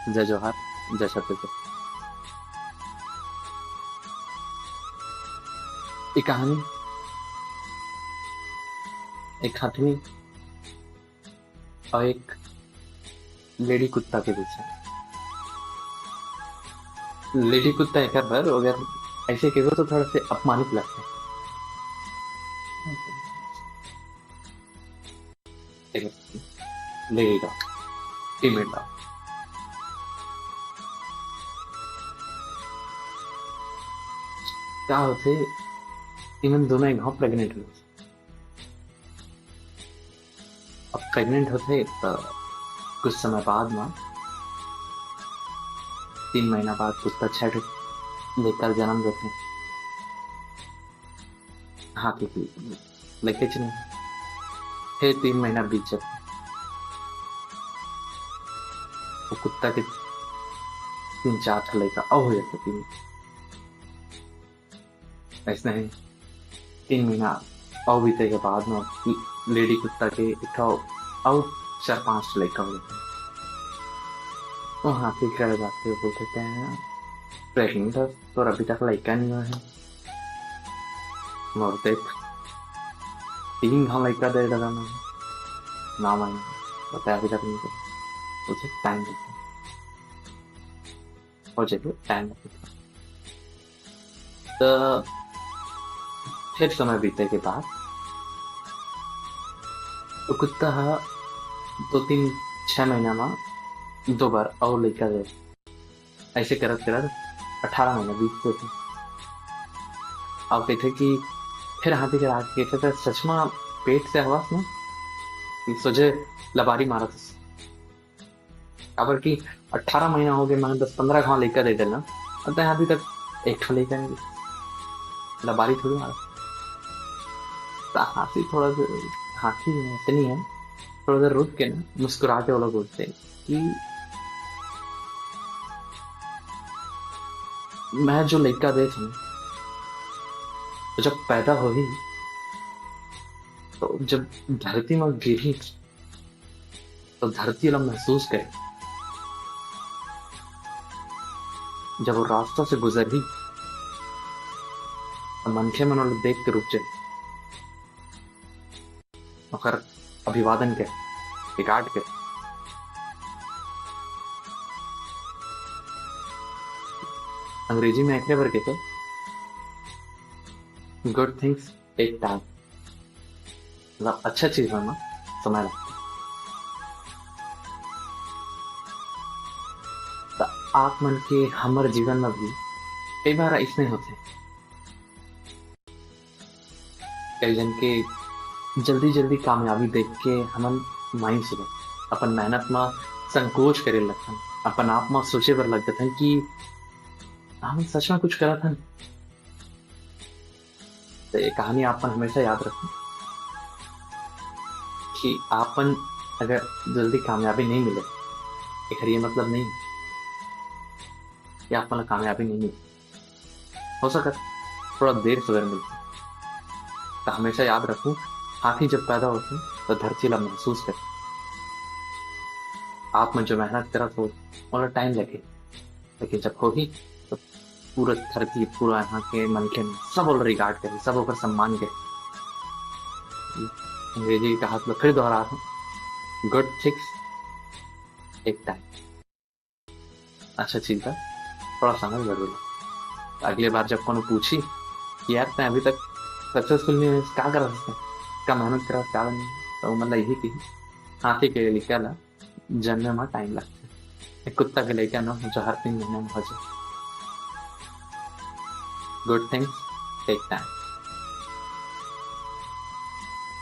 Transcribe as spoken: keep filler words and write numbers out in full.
जय जोहार, जय छत्तीसगढ़। ये कहानी एक हथनी और एक लेडी कुत्ता के बीच है। लेडी कुत्ता एक बर, अगर ऐसे कहो तो थोड़ा से अपमानित लगता है। Lady dog, female dog. का होथे, इमन दोनों एक घाव प्रेग्नेंट हो। अब प्रेग्नेंट होथे त कुछ समय बाद में, तीन महीना बाद कुत्ता छह ठो लेकर जन्म देथे। हाँ, क्योंकि लइका च नहीं। फिर तीन महीना बीत जाथे, वो कुत्ता के तीन चार ठो लइका अउ हो जाथे। तीन, ऐसने ही तीन महीना अउ बीते के बाद में लेडी कुत्ता के एक ठो अउ चार पांच ठो लइका हो जाथे। वो हाथी के घर जाथे, बोलथे, "तैं प्रेग्नेंट हस, तोर अभी तक लइका नहीं हुआ है।" मोर देख, तीन घाव लइका दे डरा मैं, ना मैं, पता अभी तक नहीं कर। उसे टाइम लगता, हो जाए टाइम लगता। तो फिर समय बीते के बाद वो कुत्ता हा दो तीन, छह महीना में दो बार अउ लइका दे। ऐसे करत करत अठारह महीना बीत जाथे। अब कहथे कि फिर हाथी के आके कहथे, "त सच में पेट से हवस ना, कि सोझे लबारी मारत हस?" काबर कि अठारह महीना हो गए, मैं दस पंद्रह घाव लइका दे देना, और तैं अभी तक एक ठो लइका नहीं दे, लबारी थोड़ी मारत। तो हाथी थोड़ा देर, हाथी है, इतनी है, थोड़ा देर रुक के ना मुस्कुरा के वो लोग बोलते हैं कि मैं जो लइका देत हूँ, तो जब पैदा होही, तो जब धरती में गिरही, तो धरती ला महसूस करे। जब वो रास्ता से गुजरही, तो मनखे मन ओला देख के रुक जाए, ओकर अभिवादन के, regard के। अंग्रेजी में एकरे बर कहथे, "Good things take time।" मतलब, अच्छा चीज मन में समय लगथे। त आप मन के, हमर जीवन में भी कई बार अइसने होथे। कई जन के जल्दी-जल्दी कामयाबी देख के हमन मायूस हो जाथन, अपन मेहनत म संकोच करे लगथन, अपन आप म सोचे बर लग जाथन कि हमन सच में कुछ करत हन। तो ये कहानी आप मन हमेशा याद रखो कि आप मन अगर जल्दी कामयाबी नहीं मिले, एकर ये मतलब नहीं कि आप मन ला कामयाबी नहीं मिले। हो सकत थोड़ा देर से अगर मिलथे, तो हमेशा याद रखो, हाथी जब पैदा होथे, तो धरती ला महसूस करे। आप मन जो मेहनत करत हो, ओला टाइम लगे, लेकिन जब होही, तो पूरा धरती, पूरा यहाँ के मनखे मन सब ओला regard करे, सब ओकर सम्मान करे। अंग्रेजी के कहावत ला फिर दोहरात हूँ, "Good things take time।" अच्छा चीज ला थोड़ा समय जरूरी। अगले बार जब कोनो पूछी कि "यार, तैं अभी तक successful नहीं होइस, का करत हस, का मेहनत करत हस, का नहीं?" तो मतलब यही कि हाथी के लइका ला जन्मे में टाइम लगथे, एक कुत्ता के लइका न हो, जो हर तीन महीना में हो जाए। Good things take time।